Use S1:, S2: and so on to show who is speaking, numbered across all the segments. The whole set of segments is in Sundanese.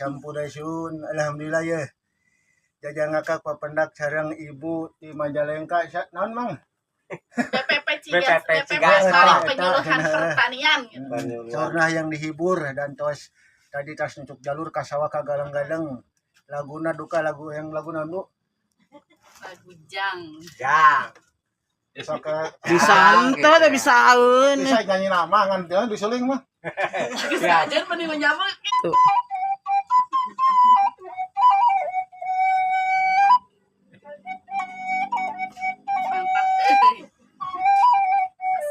S1: Sampurasun, alhamdulillah ya. Jajang ngakak papendak sareng ibu di Majalengka. Naon mang?
S2: BPP Cigas,
S3: BPP
S2: BPP
S3: Cigas.
S2: Balai
S1: Eta,
S2: Penyuluhan
S1: eta.
S2: Pertanian gitu.
S1: Saurna yang dihibur dan tos tadi tas nucuk jalur ka sawah ka galeng-galeng. Laguna duka lagu yang lagu naon, Bu?
S2: Lagu Jang.
S3: Jang.
S1: Sok ke
S4: Bisa ente teh bisaeun.
S1: Bisa nyanyi nama ngan teu disuling mah.
S2: Geus aja mending menyamu.
S4: Tuh.
S2: Mantap euy.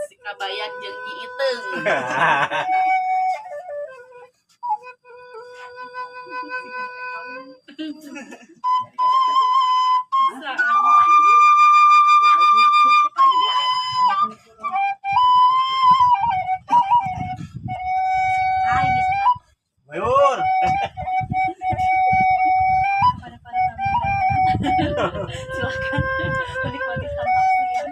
S2: Si kabayan jeung Nyi Iteung. Bisa.
S3: Mayur.
S5: Kepada para tamu undangan, silakan menikmati santap siang.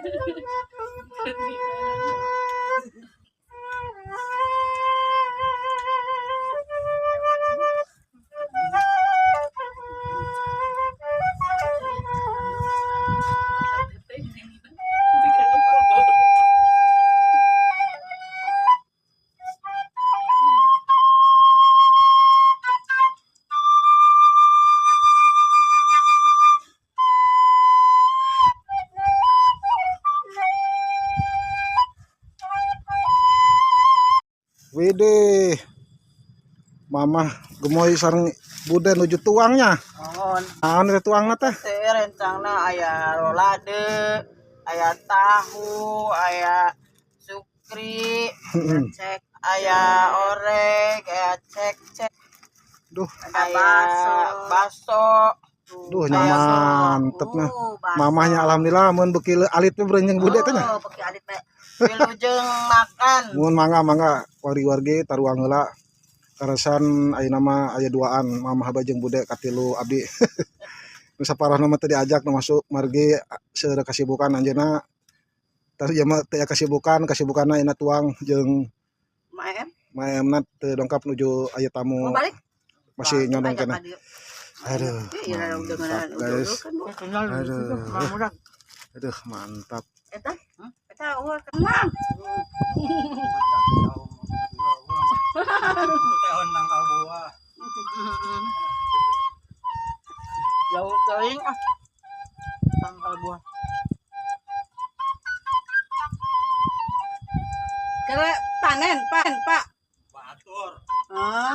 S1: Wede. Mamah gemoy sareng bude nuju tuangnya.
S4: Mohon.
S1: Naon teh tuangna teh?
S4: Teh rencangna aya rolade, aya tahu, aya sukri, cek, aya orek, aya cek cek,
S1: Duh,
S4: aya baso.
S1: Duh nya mantep nah. Mamahnya alhamdulillah mun beuki alit teh berenyeng bude teh nya.
S4: Oh, beuki alit teh. Wilujeng makan.
S1: Mun mangga mangga wargi-wargi taruang heula. Karasan ayeuna mah aya duaan mamah abah jeung bude katilu abdi. Nu saparahna mah teu diajak nu masuk margi seueur kasibukan anjeunna. Tah ieu mah teu aya kasibukan, kasibukanna ayeuna tuang jeung
S4: Maem.
S1: Maemna teu dongkap nuju aya tamu.
S4: Mau balik?
S1: Masih nyondong keneh. Aduh,
S4: Iya,
S1: mantap guys. Aduh. Aduh, mantap.
S4: Eta, eta eueuh tenang.
S3: Tahun tangkal buah.
S4: Jauh teuing ah. Tangkal buah. Kira panen, panen, Pak.
S3: Batur.
S4: Ah.